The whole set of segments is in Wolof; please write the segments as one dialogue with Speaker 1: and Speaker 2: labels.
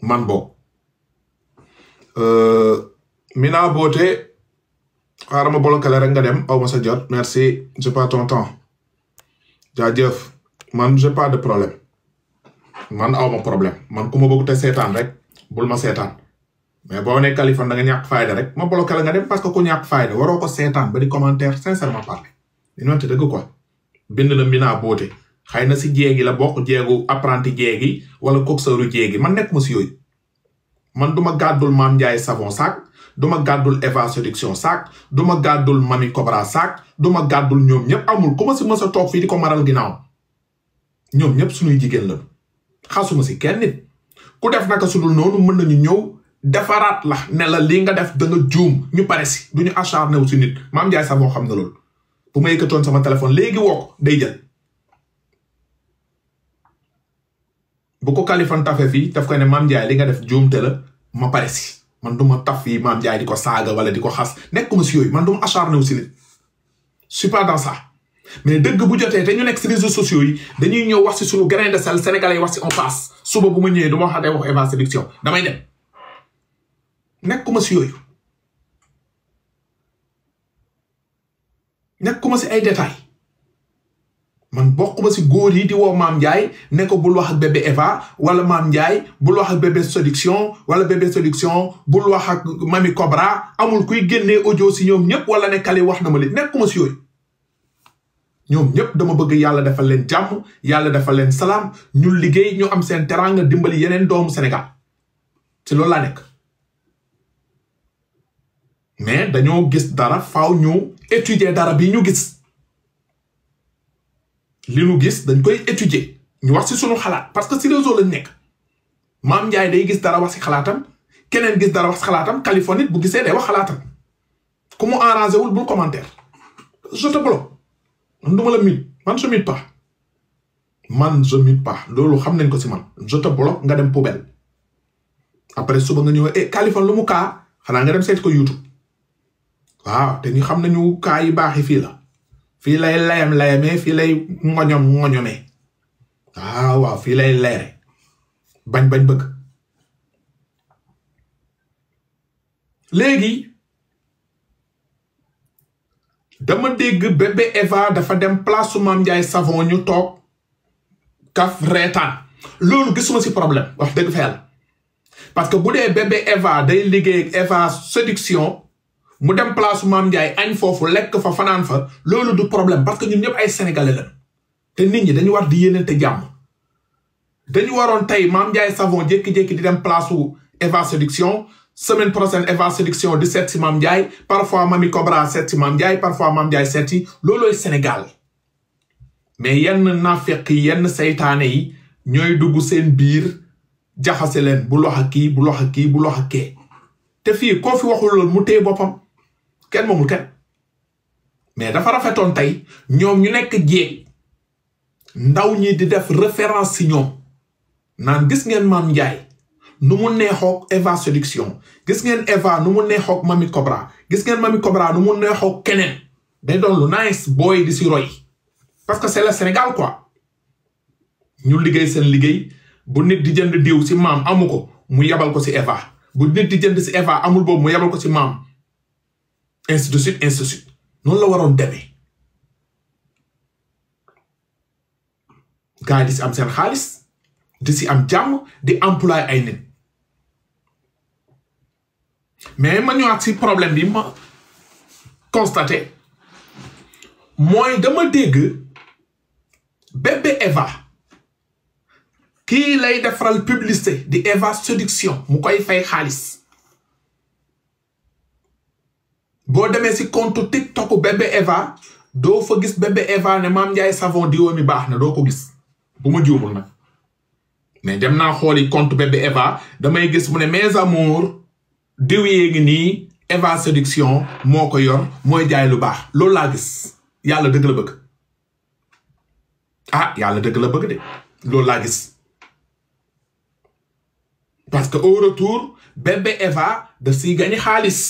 Speaker 1: man bokk Mina Beauté xaaral ma bloqué la rek nga dem aw ma sa jot merci j'ai pas ton temps jaajëf man j'ai pas de problème man aw ma problème man ku ma bëgg te seetaan rek bul ma seetaan mais boo ne Kaliphone da nga ñàkk fayda rek ma bloqué la nga dem parce que ku ñàkk fayda waroo ko seetaan ba di commentaire sincèrement parler dañu wante dëgg quoi bind na Mina Beauté xëy na si jéegi la bokk jéegu apprenti jéegi wala coxeuru jéegi man nekk ma si yooyu man duma gàddul Mame Ndiaye Savon sac duma gàddul Eva Séduction sac duma gàddul Mamy Cobra sac duma gàddul ñoom ñëpp amul ku ma si mës a toog fii di ko maral ginnaaw ñoom ñëpp suñuy jigéen la xasuma si kenn nit ku def naka sudul noonu mën nañu ñëw defaraat la ne la lii nga def da nga juum ñu pare si duñu acharné wu si nit Mame Ndiaye Savon xam na loolu bu ma yëkkatoon sama téléphone léegi woo ko day jël bu ko Kaliphone tafe fii daf koy ne Mame Ndiaye li nga def juumte la ma pare si man duma taf fii Mame Ndiaye di ko saaga wala di ko xas nekkuma si yooyu man duma acharné wu si nit je suis pas dans ça mais dëgg bu jotee te ñu nekk si réseaux sociaux yi dañuy ñëw wax si suñu grain de sel sénégalais yi wax si on passe suba bu ma ñëwee du ma waxatee wax Eva Séduction damay dem nekkuma si yooyu nekkuma si ay détails man bokkuma si góor yi di woo Mame Ndiaye ne ko bul wax ak bébé Eva wala Mame Ndiaye bul wax ak bébé Séduction wala bébé Séduction bul wax ak Mamy Cobra amul kuy génnee audio si ñoom ñëpp wala ne Kali wax na ma li nekkuma si yooyu ñoom ñëpp dama bëgg yàlla defal leen jàmm yàlla defal leen salaam ñu liggéey ñu am seen teranga dimbali yeneen doomu Sénégal ci loolu laa nekk mais dañoo gis dara faaw ñu étudier dara bi ñu gis li ñu gis dañ koy étudier ñu wax ci sunu xalaat parce que ci réseau lañ nekk Mame Ndiaye day gis dara wax ci xalaatam keneen gis dara wax ci xalaatam Kaliphone it bu gisee day wax xalaatam ku mu arrangé wul bul commentaire je te bloque man duma la mit man je mit pas loolu xam nañ ko ci man je te bloque nga dem poubelle après suba nga ñëw Kaliphone lu mu kaa xanaa nga dem seet ko YouTube waaw te ñu xam nañu kaa yi baax yi fii la fii lay layamee fii lay ngoñomee waaw fii lay leere bañ bëgg léegi dama dégg bébé Eva dafa dem place su Mame Ndiaye Savon ñu toog kaf reetaan loolu gisuma si problème wax dëgg fa yàlla parce que bu dee bébé Eva day liggéey ak Eva Séduction mu dem place su Mame Ndiaye añ foofu lekk fa fanaan fa loolu du problème parce que ñun ñëpp ay sénégalais lañ te nit ñi dañu war di yéeneente jàmm dañu waroon tey Mame Ndiaye Savon jékki-jékki di dem place su Eva Séduction semaine prochaine Eva Séduction di seet si Mame Ndiaye parfois Mamy Cobra seet si Mame Ndiaye parfois Mame Ndiaye seet si loolooy Sénégal mais yenn naafeq yi yenn saytaane yi ñooy dugg seen biir jaxase leen bu lox ak kii bu lox ak kii bu lox ak kee te fii koo fi waxul loolu mu téye boppam kenn moomul kenn mais dafa rafetoon tey ñoom ñu nekk jéeg ndaw ñi di def référence si ñoom naan gis ngeen Mame Ndiaye nu mu neexook Eva Séduction gis ngeen Eva nu mu neexook Mamy Cobra gis ngeen Mamy Cobra nu mu neexook keneen day doon lu nice booy di si roy parce que c'est le Sénégal quoi ñu liggéey seen liggéey bu nit di jënd diw si maam amu ko mu yebal ko si Eva bu nit di jënd si Eva amul boobu mu yebal ko si maam ainsi de suite noonu la waroon demee gars yi di si am seen xaalis di si am jàmm di employé ay nit mais ma ñëwaat si problème bi ma constaté mooy dama dégg bébé Eva kii lay defaral publicité di Eva Séduction mu koy fay xaalis boo demee si compte TikTok bébé Eva doo fa gis bébé Eva ne Mame Ndiaye Savon diwo mi baax na doo ko gis bu ma juumul nag mais dem naa xooli compte bébé Eva damay gis mu ne mes amours diw yee ngi nii Eva Séduction moo ko yor mooy jaay lu baax loolu laa gis yàlla dëgg la bëgg yàlla dëgg la bëgg de loolu laa gis parce que au retour bébé Eva daf siy gagné xaalis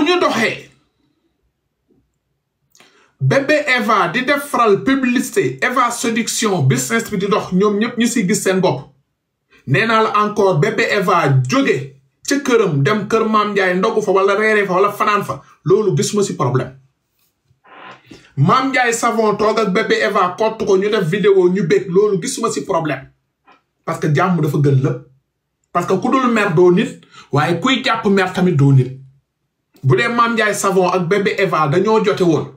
Speaker 1: ñu doxee bébé Eva di def faral publicité Eva séduction business bi di dox ñoom ñëpp ñu si gis seen bopp nee naa la encore bébé Eva jóge ca këram dem kër Mame Ndiaye ndogu fa wala reeree fa wala fanaan fa loolu gisuma si problème Mame Ndiaye Savon toog ak bébé Eva kott ko ñu def vidéo ñu bég loolu gisuma si problème parce que jàmm dafa gën lépp parce que ku dul mer doo nit waaye kuy jàpp mer tamit doo nit bu dee Mame Ndiaye Savon ak bébé Eva dañoo jote woon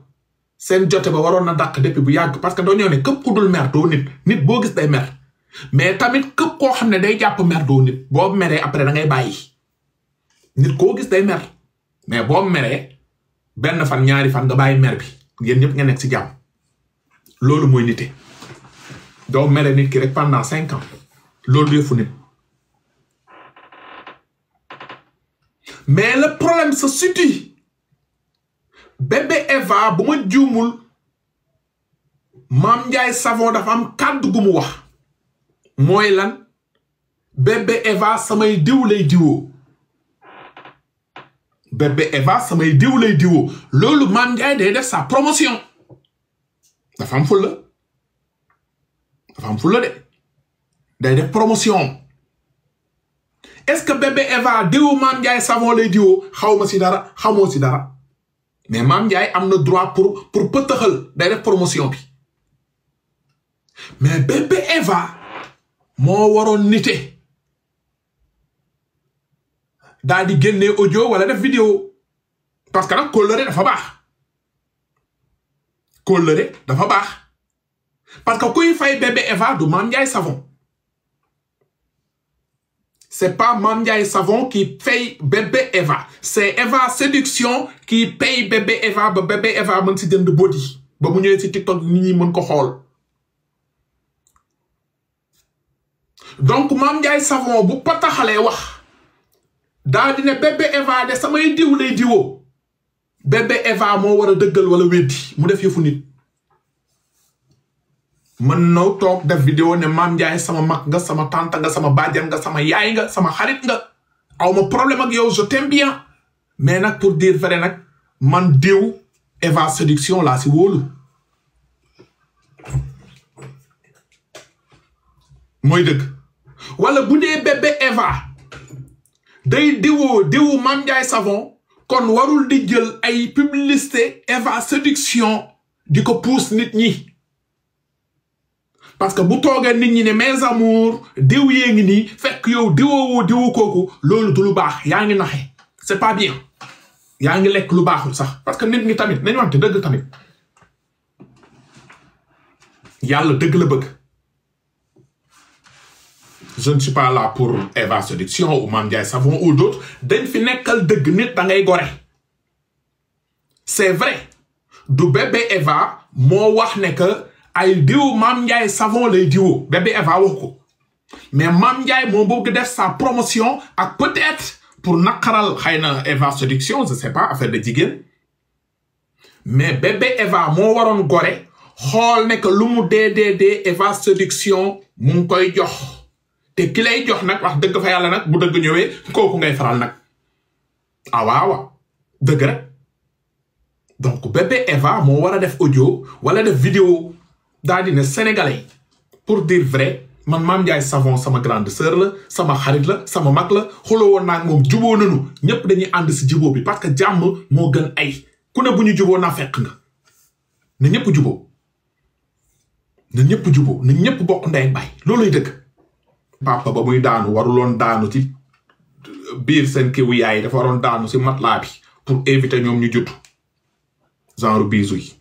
Speaker 1: seen jote ba waroon na dàq depuis bu yàgg parce que dañoo ne képp ku dul mer doo nit boo gis day mer mais tamit képp koo xam ne day jàpp mer doo nit boo meree après da ngay bàyyi nit koo gis day mer mais boo meree benn fan ñaari fan nga bàyyi mer bi yéen ñëpp nga nekk si jàmm loolu mooy nite doo mere nit ki rek pendant 5 ans loolu yëfu nit mais le problème se situe bébé Eva bu ma juumul Mame Ndiaye Savon dafa am kàddu gu mu wax mooy lan bébé Eva samay diw lay diwoo bébé Eva samay diw lay diwoo loolu Mame Ndiaye day def sa promotion dafa am fulla de day def promotion est-ce que bébé Eva diwu Mame Ndiaye Savon lay diwoo xawma si dara xamoo si dara mais Mame Ndiaye am na droit pour pëtëxal day def promotion bi mais bébé Eva moo waroon nite daal di génnee audio wala def vidéo parce que nag kóllëre dafa baax parce que kuy fay bébé Eva du Mame Ndiaye Savon c'est pas Mame Ndiaye Savon qui paye bébé Eva c'est Eva séduction qui paye bébé Eva ba bébé Eva mën si jënd body ba mu ñëwee si TikTok nit ñi mën ko xool donc Mame Ndiaye Savon bu pataxalee wax daa di ne bébé Eva de samay diw lay diwoo bébé Eva moo war a dëggal wala weddi mu def yëfu nit mën na toog def vidéo ne Mame Ndiaye sama mag nga sama tante nga sama bàjjan nga sama yaay nga sama xarit nga awma problème ak yow je t'aime bien mais nag pour dire vrai nag man diw Eva séduction laa si wóolu mooy dëgg wala bu dee bébé Eva day diwu Mame Ndiaye Savon kon warul di jël ay publicité Eva séduction di ko pousse nit ñi parce que bu toogee nit ñi ne mes amours diw yee ngi nii fekk yow diwu kooku loolu du lu baax yaa ngi naxe c'est pas bien yaa ngi lekk lu baaxul sax parce que nit ñi tamit nañu wante dëgg tamit yàlla dëgg la bëgg je ne suis pas là pour Eva séduction ou Mame Ndiaye Savon ou d'autres dañ fi nekkal dëgg nit da ngay gore c'est vrai du bébé Eva moo wax ne que ay diw Mame Ndiaye Savon lay diwoo bébé Eva wax ko mais Mame Ndiaye moo bëgg def sa promotion ak peut-être pour naqaral xëy na Eva séduction je sais pas affaire de jigéen mais bébé Eva moo waroon gore xool ne que lu mu dee Eva séduction mu ngi koy jox te ki lay jox nag wax dëgg fa yàlla nag bu dëgg ñëwee kooku ngay faral nag waaw dëgg rek donc bébé Eva moo war a def audio wala def vidéo daal di ne sénégalais pour dire vrai man Mame Ndiaye Savon sama grande sœur la sama xarit la sama mag la xuloo woon naa moom juboo nañu ñëpp dañuy ànd si juboo bi parce que jàmm moo gën ay ku ne bu ñu juboo naa fekk nga na ñëpp juboo na ñëpp bokk ndey baay looluy dëgg papa ba muy daanu waruloon daanu ci biir seen kiwu yaay dafa waroon daanu si matelas bi pour éviter ñoom ñu jutu genre bisu yi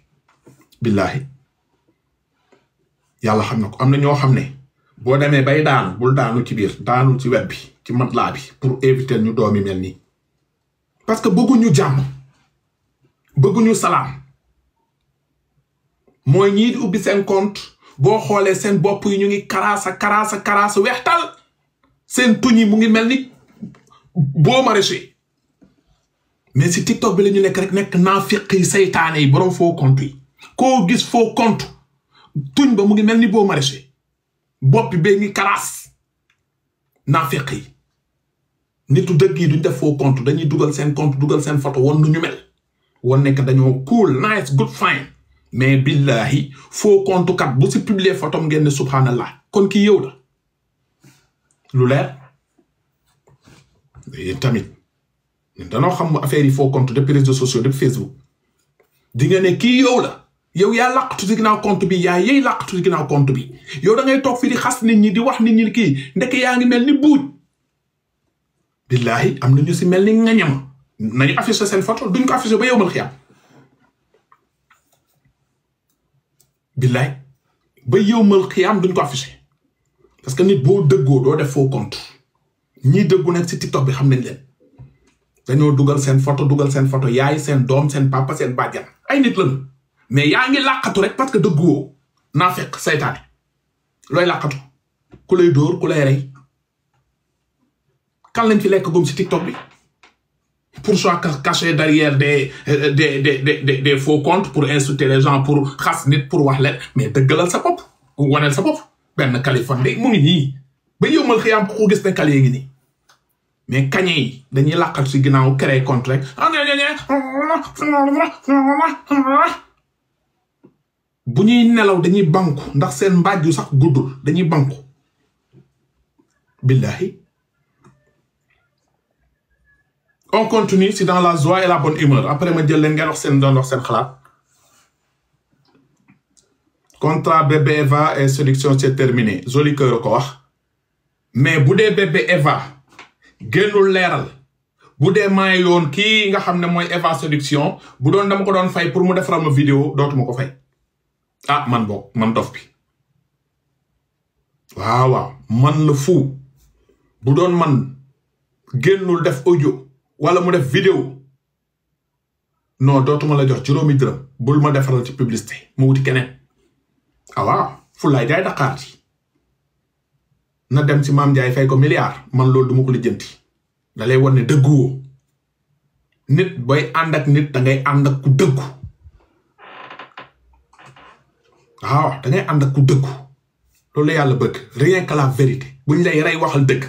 Speaker 1: billahi yàlla xam na ko am na ñoo xam ne boo demee bay daanu bul daanu ci biir daanu ci wet bi ci matelas bi pour éviter ñu doomi mel nii parce que bëgguñu jàmm bëgguñu salaam mooy ñii di ubbi seen compte boo xoolee seen bopp yi ñu ngi karaasa weextal seen tuñ yi mu ngi mel ni boo maraîcher mais si TikTok bi la ñu nekk rek nekk naafiq yi saytaane yi borom faux compte yi koo gis faux compte tuñ ba mu ngi mel ni boo maraîcher bopp bee ngi karaas naafiq yi nitu dëgg yi duñ def faux compte dañuy dugal seen compte dugal seen photo woon nu ñu mel woon nekk dañoo cool nice good fine mais billahi faux compte kat bu si publier photo ngeen ne subhanallah kon kii yow la lu leer yéen tamit danoo xam affaire yi faux compte depuis réseaux sociaux depuis Facebook di nga ne kii yow la yow yaa làqatu si ginnaaw compte bi yaa yey làqatu si ginnaaw compte bi yow da ngay toog fi di xas nit ñi di wax nit ñi kii ndeke yaa ngi mel ni buuj billahi am na ñu si mel ni ngañama nañu affiché seen photo duñ ko affiché ba yow mal xiyam billahi ba yow mal xiyam duñ ko affiché parce que nit boo dëggoo doo def faux compte ñii dëggu nekk si TikTok bi xam nañ leen dañoo dugal seen photo yaay seen doom seen papa seen bàjjan ay nit lañu mais yaa ngi làqatu rek parce que dëgguwoo naa fekk saytaane looy làqatu ku lay dóor ku lay rey kan lañ fi lekk gum si TikTok bi pourquoi cacher derrière des faux comptes pour insulter les gens pour xas nit pour wax leen mais dëggalal sa bopp waneel sa bopp benn Kaliphone de mu ngi nii ba yëwmal xiyaam ko gis ne kali ngi nii mais kañe yi dañuy làqatu si ginnaaw créer compte rek bu ñuy nelaw dañuy banku ndax seen mbàjju sax guddul dañuy banku billahi on continue c'est dans la joie et la bonne humeur après ma jël leen ngeen wax seen doon wax seen xalaat contrat bébé Eva et séduction c'est terminé joli cœur ko wax mais bu dee bébé Eva génnul leeral bu dee maay yoon kii nga xam ne mooy Eva séduction bu doon dama ko doon fay pour mu defaral ma vidéo dootuma ko fay ah man boog man dof bi waaw man la fu bu doon man génnul def audio wala mu def vidéo non dootuma la jox juróomi dërëm bul ma defaral ci publicité mu wuti keneen ah waaw fu laay jaay Dakar ci na dem ci Maam Ndiaye fay ko milliard man loolu duma ko lijjanti da lay wan ne dëgguwoo nit booy ànd ak nit da ngay ànd ak ku dëggu waaw da ngay ànd ak ku dëggu loolu la yàlla bëgg rien que la vérité buñ lay rey waxal dëgg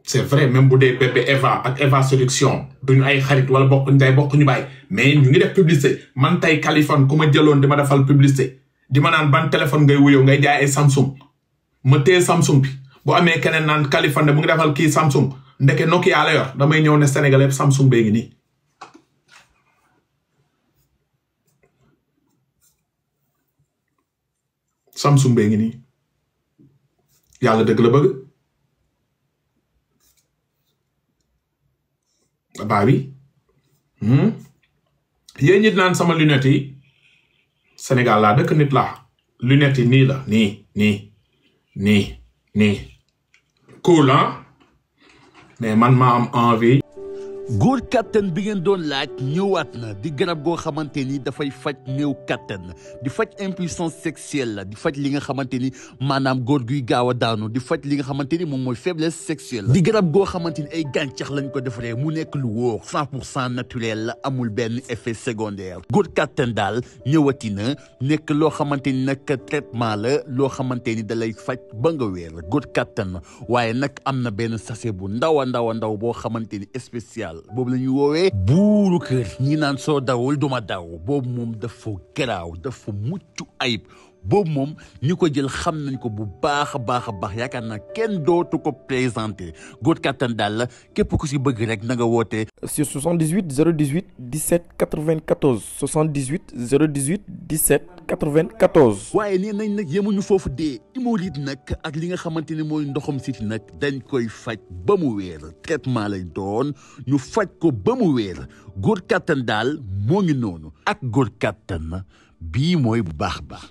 Speaker 1: c'est vrai même bu dee bébé Eva ak Eva séduction duñu ay xarit wala bokkuñ day bokkuñu bàyyi mais ñu ngi def publicité man tey Kaliphone ku ma jëloon di ma defal publicité di ma naan ban téléphone ngay wuyoo ngay jaay ay Samsung ma téye Samsung bi bu amee keneen naan Kaliphone de mu ngi defal kii Samsung ndeke Nokia la yor damay ñëw ne Sénégal yëpp Samsung bee ngi nii Samsung bee ngi nii yàlla dëgg la bëgg baa bi yéen ñit naan sama lunette yi Sénégal laa dëkk nit laa lunette yi nii la nii cool hein mais man maa am envie
Speaker 2: góor kattan bi ngeen doon laaj ñëwaat na di garab goo xamante ni dafay faj néew kattan di faj impuissance sexuelle la di faj li nga xamante ni maanaam góor guy gaaw a daanu di faj li nga xamante ni moom mooy faiblesse sexuelle di garab goo xamante ni ay gàncax lañ ko defaree mu nekk lu wóor 100% naturel la amul benn effet secondaire góor kattan daal ñëwati na nekk loo xamante ni nag traitement la loo xamante ni da lay faj ba nga wér góor kattan waaye nag am na benn sachet bu ndaw a ndaw boo xamante ni spécial boobu la ñuy woowee buuru kër ñi naan soo dawul duma daw boobu moom dafa garaaw dafa mucc ayib boobu moom ñi ko jël xam nañ ko bu baax a baax yaakaar naa kenn dootu ko présenté góor kattan daal la képp ku si bëgg rek na nga woote
Speaker 3: sur 78 018 17 94 78 018 17 94.
Speaker 2: waaye nee nañ nag yemuñu foofu dee hémorroïde nag ak li nga xamante ni mooy ndoxam siti nag dañ koy faj ba mu wéer traitement lay doon ñu faj ko ba mu wéer góor kattan daal moo ngi noonu ak góor kattan bii mooy bu baax.